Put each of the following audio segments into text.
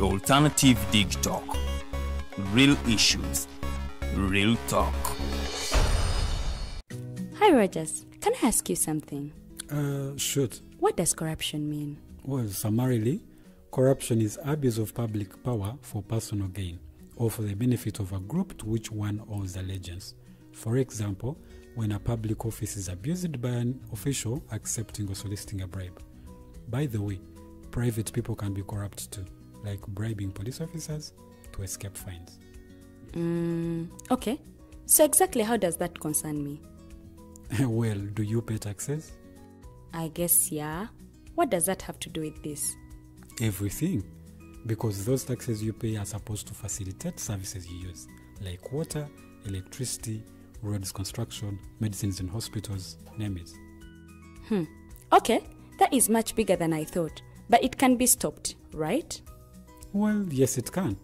Alternative Digitalk. Real issues, real talk. Hi Rogers, can I ask you something? Shoot. What does corruption mean? Well, summarily, corruption is abuse of public power for personal gain or for the benefit of a group to which one owes allegiance. For example, when a public office is abused by an official accepting or soliciting a bribe. By the way, private people can be corrupt too, like bribing police officers to escape fines. Okay. So exactly how does that concern me? Well, do you pay taxes? I guess, yeah. What does that have to do with this? Everything. Because those taxes you pay are supposed to facilitate services you use, like water, electricity, roads construction, medicines in hospitals, name it. Okay, that is much bigger than I thought. But it can be stopped, right? Well, yes, it can.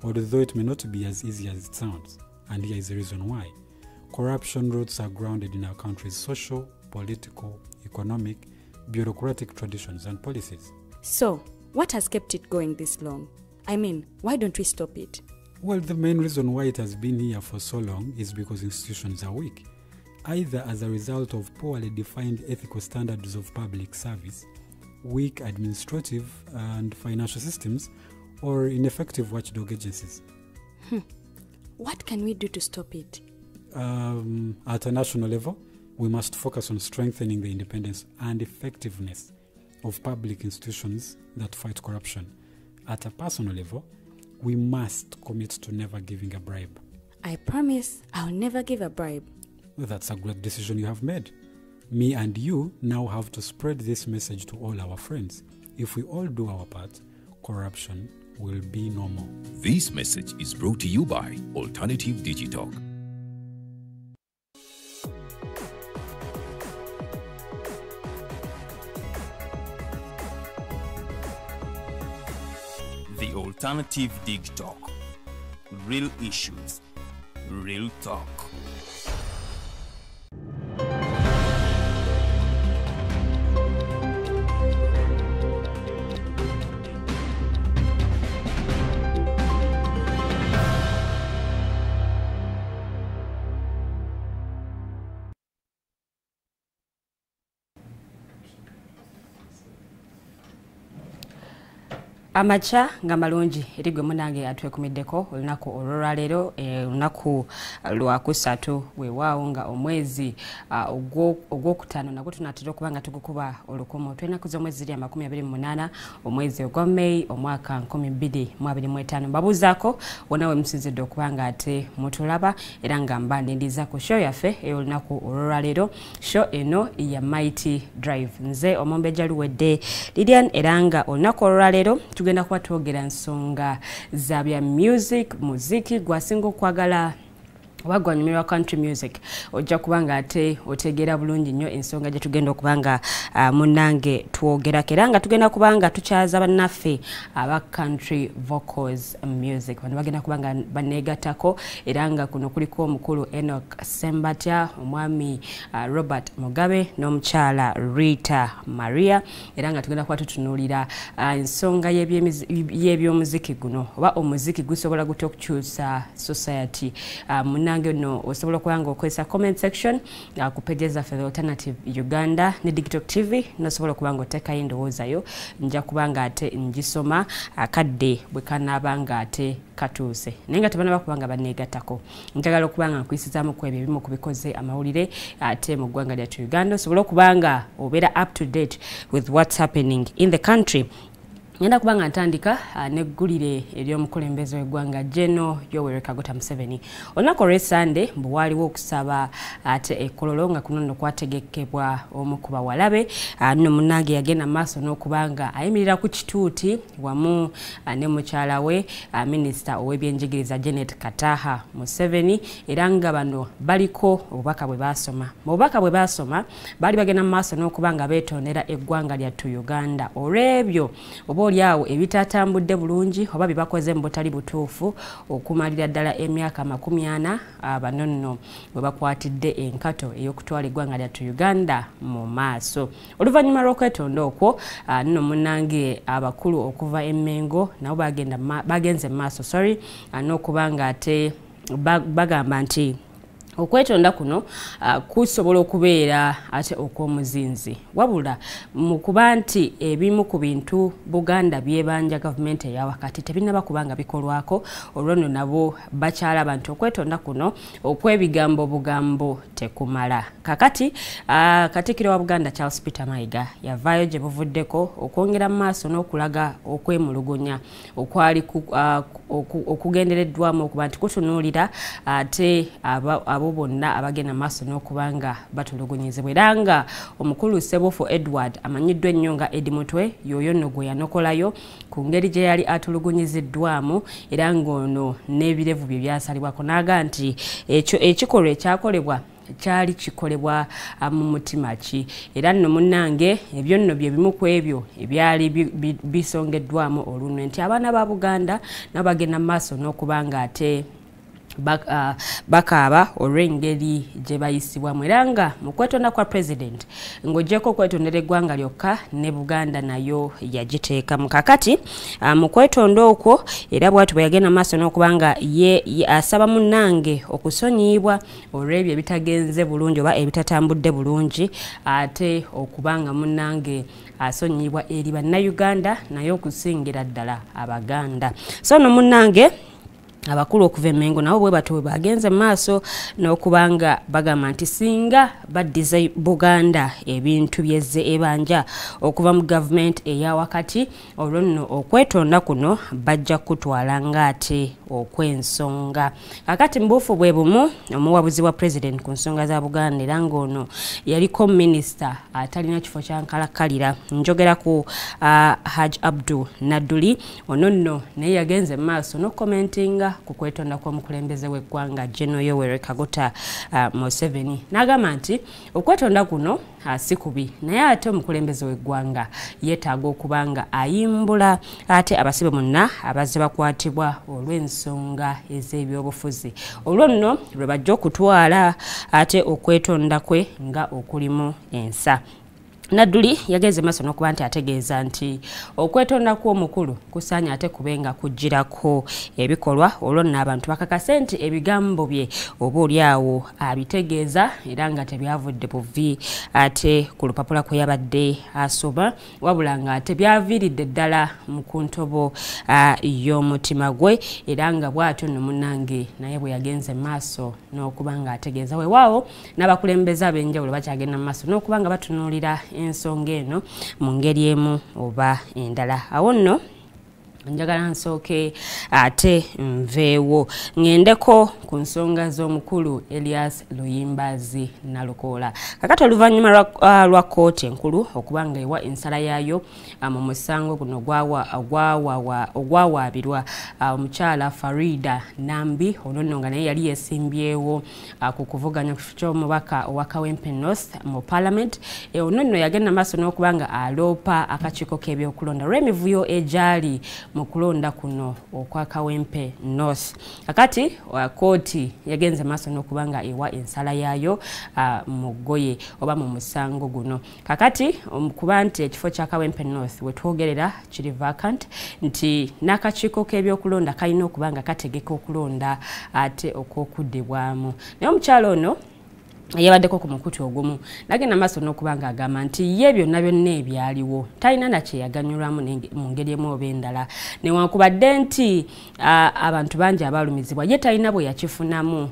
Although it may not be as easy as it sounds. And here is the reason why. Corruption roots are grounded in our country's social, political, economic, bureaucratic traditions and policies. So, what has kept it going this long? I mean, why don't we stop it? Well, the main reason why it has been here for so long is because institutions are weak, either as a result of poorly defined ethical standards of public service, weak administrative and financial systems, or ineffective watchdog agencies. What can we do to stop it? At a national level, we must focus on strengthening the independence and effectiveness of public institutions that fight corruption. At a personal level, we must commit to never giving a bribe. I promise I'll never give a bribe. Well, that's a great decision you have made. Me and you now have to spread this message to all our friends. If we all do our part, corruption will be no more. This message is brought to you by Alternative Digitalk. The Alternative Digitalk. Real issues, real talk. Amakya nga malungi eri gwe munange atwekumiddeko olunaku olwaleero, olunaku lwakusatu, weewaawo nga omwezi ogwokutaano nagwo tunaatera okuba nga tugukuba olukomo. Tw'ennaku z'omwezi ziri 28 omwezi ogwa May omwaka 2025. Mbabuuzaako wonna we musinzidde okuba nga ate mutulaba, era nga mba ndindiza ku show yaffe ey'olunaku olwaleero, show eno ya Mighty Drive. Nze omumbejja Luwedde Lilian, era nga olunaku olwaleero tugenda kuba twogera nsonga za bya music, muziki gwasinga okwagala oba gwanyumirwa country music. Ojja kuba nga ate otegeera bulungi nnyo ensonga gye tugenda okuba nga munnange twogerako, era nga tugenda kuba nga tukyaza bannaffe aba country vocals music. Bano bagenda kuba nga banneegattako, era nga kuno kuliko omukulu Enoch Sembatya, omwami Robert Mugabe n'omukyala Rita Maria, era nga tugenda kuba tutunuulira ensonga y'ebyomuziki guno, oba omuziki gusobola gutya okukyusa society. Munnange no osobola okuba nga okozesa comment section ku pages zaffe The Alternative Uganda ne Digital TV, nosobola okuba nga oteekayo endowoozayo, nja kuba nga ate ngisoma akadde bwe kanaaba nga ate katuuse. Naye nga tebanaba kuba nga banneegattako, njagala okuba nga nkuyisizaamu ku ebyo ebimu ku bikoze amawulire ate mu ggwanga lyattu Uganda, osobola okuba nga obeera up to date with what's happening in the country. Ngenda kuba nga ntandika n'eggulire ery'omukulembeze w'eggwanga General Yoweri Kaguta Museveni. Olunaku olw'Essande mbu waaliwo okusaba ate ekololo, nga kuno nno kwategekebwa omu ku bawala be. Nno munnange yagenda mu maaso n'okuba nga ayimirira ku kituuti wamu ne mukyala we, minisita ow'ebyenjigiriza Janet Kataha Museveni, era nga bano baliko obubaka bwe baasoma. Mu bubaka bwe baasoma baali bagenda mu maaso n'okuba nga beetondera eggwanga lyattu Uganda olw'ebyo oba oli awo ebitatambudde bulungi oba bibakoze mu butali butuufu okumalira ddala emyaka 40 bano nno bwe bakwatidde enkato ey'okutwala eggwanga lyattu Uganda mu maaso. Oluvannyuma lw'okwetonda okwo nno munnange abakulu okuva e Mmengo nabo bagenze mu maaso n'okuba nga ate bagamba nti okwetonda kuno kusobola okubeera ate okw'omuzinzi, wabula mu kuba nti ebimu ku bintu Buganda byebanja gavumenti eya wakati tebinnaba kubanga bikolwako, olwo nno nabo bakyalaba nti okwetonda kuno okw'ebigambo bugambo tekumala. Kakati Katikkiro wa Buganda Charles Peter Mayiga yavaayo gye buvuddeko okwongera mu maaso n'okulaga okwemulugunya okwali okugendereddwamu okuba nti kutunuulira ate abo bonna abagenda maaso n'okubanga batulugunyizibwa, era nga omukulu Ssebuufu Edward amanyiddwa ennyo nga Eddie Mutwe y'oyo nno gwe yanokolayo ku ngeri gye yali atulugunyiziddwamu, era ng'ono n'ebirevu bye byasalibwako n'aga nti ekyo ekikolwa ekyakolebwa kyali kikolebwa mu mutima ki. Era nno munnange ebyo nno bye bimu ku ebyo ebyali bisongeddwamu olunwe nti abaana ba Buganda nabo bagenda mu maaso n'okubanga ate bakaaba olw'engeri gye bayisibwamu, era nga mu kwetonda kwa president ng'oggyeko okwetondera eggwanga lyokka ne Buganda nayo yagiteekamu. Kakati mu kwetonda okwo era bw'atyo bwe yagenda maaso n'okuba nga ye asaba munnange okusonyiyibwa olw'ebyo ebitagenze bulungi oba ebitatambudde bulungi, ate okuba nga munnange asonyiyibwa eri Bannayuganda naye okusingira ddala Abaganda. So nno munnange abakulu okuva e Mmengo nabo bwe batyo bwe bagenze mu maaso n'okubanga bagamba nti singa baddiza Buganda ebintu byezze ebanja okuva mu gavumenti eya wakati, olwo nno okwetonda kuno bajja kutwala ng'ate okw'ensonga. Kakati mu buufu bwe bumu omuwabuzi wa president ku nsonga za Buganda era ng'ono yaliko minisita atalina kifo kya nkalakkalira, njogera ku Haj Abdu Nadduli, ono nno naye yagenze mu maaso n'okukomentinga ku kwetonda kw'omukulembeze w'eggwanga General Yoweri Kaguta Museveni, n'agamba nti okwetonda kuno si kubi, naye ate omukulembeze w'eggwanga yeetaaga okuba nga ayimbula ate abasibe bonna abazze bakwatibwa olw'ensonga ez'ebyobufuzi, olwo nno lwe bajja okutwala ate okwetonda kwe nga okulimu ensa. Nadduli yagenze maaso n'okuba nti ategeeza nti okwetonda kw'omukulu kusaanye ate kube nga kugirako ebikolwa, olwo nno abantu bakakase nti ebigambo bye oba oli awo abitegeeza era nga tebyavudde buvi ate ku lupapula kwe yabadde asoma, wabula nga ate byaviiridde ddala mu ku ntobo y'omutima gwe, era nga bw'atyo nno munnange naye bwe yagenze maaso n'okuba nga ategeeza. Weewaawo n'abakulembeze ab'enjawulo bakyagenda mu maaso n'okuba nga batunuulira ensonga eno mu ngeri emu oba endala. Awo nno njagala nsooke ate nveewo ŋŋendeko ku nsonga z'omukulu Elias Luyimbazi Nalukoola. Kakati oluvannyuma lwa kkooti enkulu okuba nga ewa ensala yaayo mu musango guno ogwawaabirwa omukyala Farida Nambi, ono nno nga naye yali yeesimbyewo ku kuvuganya ku kifo ky'omubaka owa Kawempe North mu parliament, ono nno yagenda maaso n'okuba nga aloopa akakiiko k'ebyokulonda olw'emivuyo egyali mu kulonda kuno okwa Kawempe North. Kakati kooti yagenze maaso n'okuba nga ewa ensala yaayo mu ggoye oba mu musango guno. Kakati kuba nti ekifo kya Kawempe North we twogerera kiri vacant, nti n'akakiiko k'ebyokulonda kalina okuba nga kategeka okulonda ate okw'okuddibwamu. Naye omukyala ono yabaddeko ku mukutu ogumu nagenda maaso n'okuba ng'agamba nti ye byonna byonna ebyaliwo talina na kye yaganyulwamu mu ngeri emu oba endala, newankubadde nti abantu bangi abaalumizibwa ye talina bwe yakifunamu,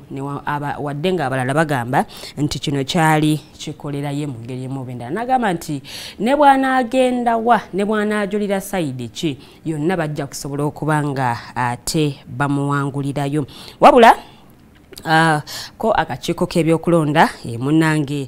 wadde ng'abalala bagamba nti kino kyali kikolera ye mu ngeri emu oba endala. N'agamba nti ne bw'anaagenda wa ne bw'anaajulira sayidi ki yonna bajja kusobola okuba nga ate bamuwangulirayo. Wabula Ko akakiiko k'ebyokulonda munnange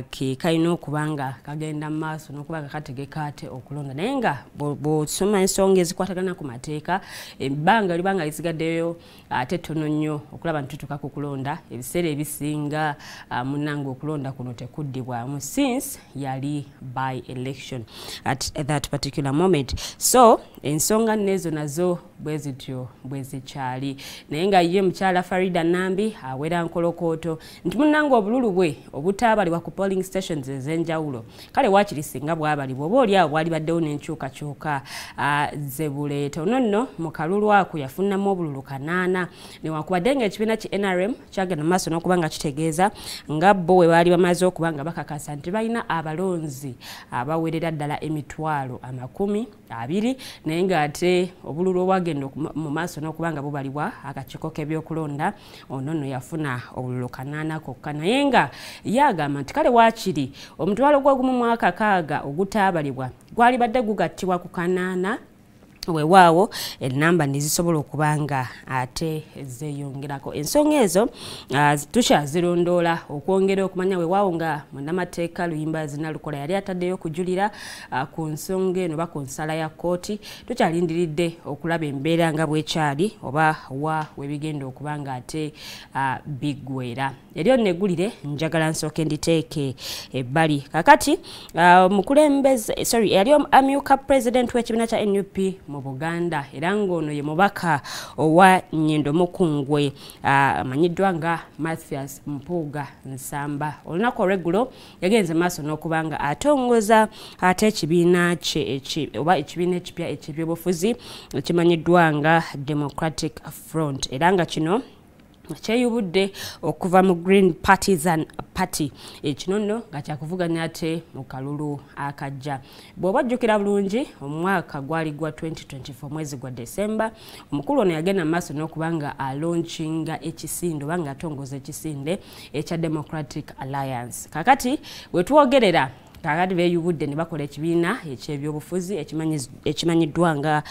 ke kalina okuba nga kagenda mu maaso n'okuba nga kategeka ate okulonda, naye nga bw'osoma ensonga ezikwatagana ku mateeka, ebbanga liba nga lisigaddeyo ate ttono nnyo okulaba nti tutuuka ku kulonda. Ebiseera ebisinga munnange okulonda kuno tekuddibwamu since yali by election at that particular moment. So ensonga nezo nazo bwe zityo bwe zikyali, naye nga ye mukyala Farida Nambi awera nkolokooto nti munnange obululu bwe obutaabalibwa ku polling stations ez'enjawulo, kale waakiri singa bwabalibwa oba oli awo bwalibaddewo n'enkyukakyuka ze buleeta. Ono nno mu kalulu ako yafunamu obululu 8, newankubadde ng'ekibiina ki NRM kyagenda mu maaso n'okuba nga kitegeeza nga bo we baali bamaze okuba nga bakakasa nti balina abalonzi abawerera ddala 20,000, naye ng'ate obululu obwagenda mu maaso n'okuba nga bubalibwa akakiiko k'ebyokulonda, ono nno yafuna obululu 8 kokka, naye nga ye agamba nti kale waakiri 1,600 ogutaabalibwa gwalibadde gugattibwa ku 8, weewaawo enamba nezisobola okuba nga ate zeeyongerako. Ensonga ezo tukyazirondoola okwongera okumanya. Weewaawo nga munnamateeka Luyimbazi Nalukola yali ataddeyo okujulira ku nsonga eno oba ku nsala ya kkooti, tukyalindiridde okulaba embeera nga bwekyali oba wa webigenda okuba nga ate biggwera. Eryo neggulire njagala nsooke nditeeke ebbali. Kakati mukulembeze, sorry, yali amyuka president w'ekibiina kya NUP mu Buganda, era ng'ono ye mubaka owa Nyendo Mukungwe amanyiddwa nga Mathias Mpuuga Nsamba, olunaku olw'eggulo yagenze maaso n'okuba nga atongoza ate ekibiina kye oba ekibiina ekipya eky'ebyobufuzi ekimanyiddwa nga Democratic Front, era nga kino kyeyubudde okuva mu Green Partisan Party. Ekino nno nga kyakuvuganya ate mu kalulu akajja. Bw'oba ojjukira bulungi, omwaka gwali gwa 2024 mwezi gwa December, omukulu ono yagenda mu maaso n'okuba nga alaunchinga ekisinde oba nga atongoza ekisinde ekya Democratic Alliance. Kakati wetwogerera kakati beeyubudde ne bakola ekibiina ekyebyobufuzi ekimanyiddwa nga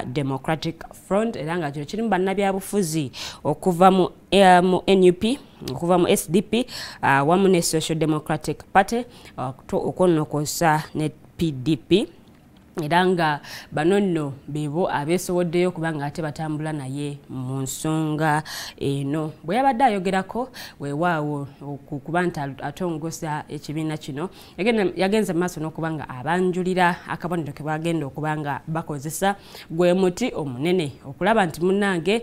Democratic Front, era nga kino kirimu bannabyabufuzi okuva mu NUP, okuva mu SDP, wamu ne Social Democratic Party, okwonokosa ne PDP, era nga bano nno bebo abeesowoddeyo kubanga ate batambula naye mu nsonga eno. Bwe yabadde ayogerako weewaawo kuba nti atongoza ekibiina kino, yagenze mu maaso n'okuba nga abanjulira akabonero ke bagenda okuba nga bakozesa, gwe muti omunene, okulaba nti munnange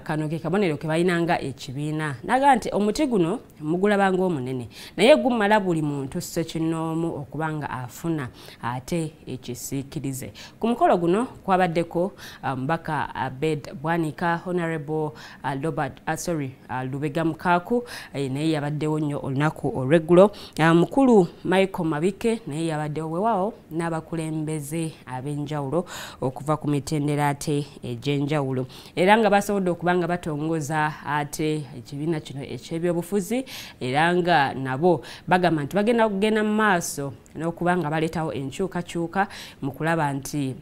kano ke kabonero ke balinanga ekibiina. N'agamba nti omuti guno mugulaba ng'omunene, naye gumala buli muntu ssekinnoomu okuba nga afuna ate ekisiikirize. Ku mukolo guno kwabaddeko Mbaka Abed Bwanika, Honorable Robert, sorry, Lubega Mukaku, naye yabaddewo nnyo olunaku olw'eggulo, Mukulu Michael Mabike naye yabaddewo, weewaawo n'abakulembeze ab'enjawulo okuva ku mitendera ate egy'enjawulo, era nga basobodde okuba nga batongoza ate ekibiina kino eky'ebyobufuzi, era nga nabo bagamba nti bagenda kugenda mu maaso n'okuba nga baleetawo enkyukakyuka mu kulaba nti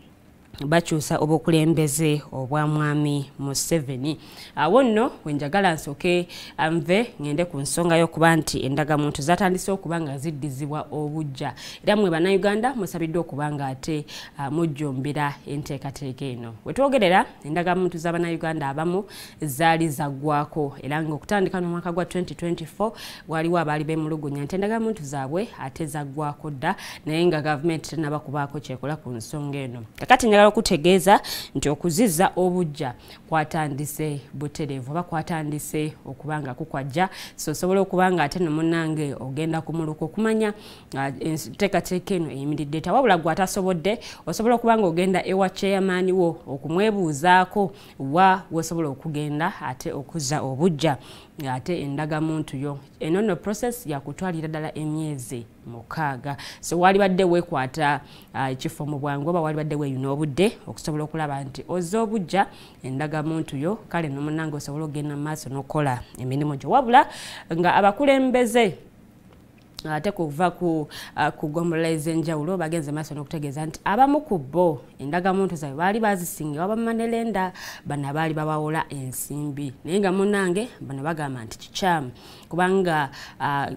bakyusa obukulembeze obwa Mwami Museveni. Awo nno wenjagala nsooke nve ngende ku nsonga y'okuba nti endagamuntu zatandise okuba nga ziddizibwa obujja, era mmwe Bannayuganda musabiddwa okuba nga ate mujjumbira enteekateeka eno. Wetwogerera endagamuntu z'Abannayuganda abamu zaali zaggwako, era ng'okutandika n'omwaka gwa 2024 waliwo abaali beemulugunya nti endagamuntu zaabwe ate zaggwako dda, naye nga gavumenti tennaba kubaako kyekola ku nsonga eno. Kakati njagala okutegeeza nti okuzizza obujja kwatandise butereevu oba kwatandise okuba nga kukwajja, so osobola okuba nga ate no munnange ogenda ku muluka okumanya enteekateeka eno eyimiridde ta. Wabula gwe atasobodde osobola okuba nga ogenda ewa chairman wo okumwebuuzaako wa wosobola okugenda ate okuzza obujja ate endagamuntu yo. Eno nno process yakutwalira ddala emyezi 6, so walibadde weekwata ekifo mu bwangu oba walibadde weeyuna obudde okusobola okulaba nti ozza obujja endagamuntu yo, kale nomunnange osobola okugenda mu maaso n'okukola emirimu gyo. Wabula nga abakulembeze Ate kuva ku gombolola ez'enjawulo bagenze maaso n'okutegeeza nti abamu ku bo endagamuntu zaabwe baali bazisinga ba money lender, bano abaali babawola ensimbi. Naye nga munnange bano bagamba nti kikyamu kubanga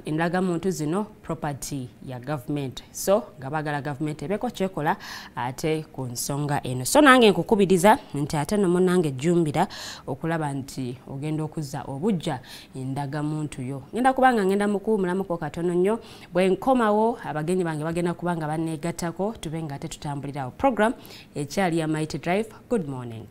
endagamuntu zino property ya government, so nga baagala gavumenti ebeeko kyekola ate ku nsonga eno. So nange nkukubiriza nti ate no munnange jjumbira okulaba nti ogenda okuzza obujja endagamuntu yo. Ngenda kubanga ngenda mukuwumulamuko katono nnyo, bwe nkomawo abagenyi bange bagenda kuba nga banneegattako, tube nga ate tutambulirawo. Program ekyali ya Mighty Drive. Good morning.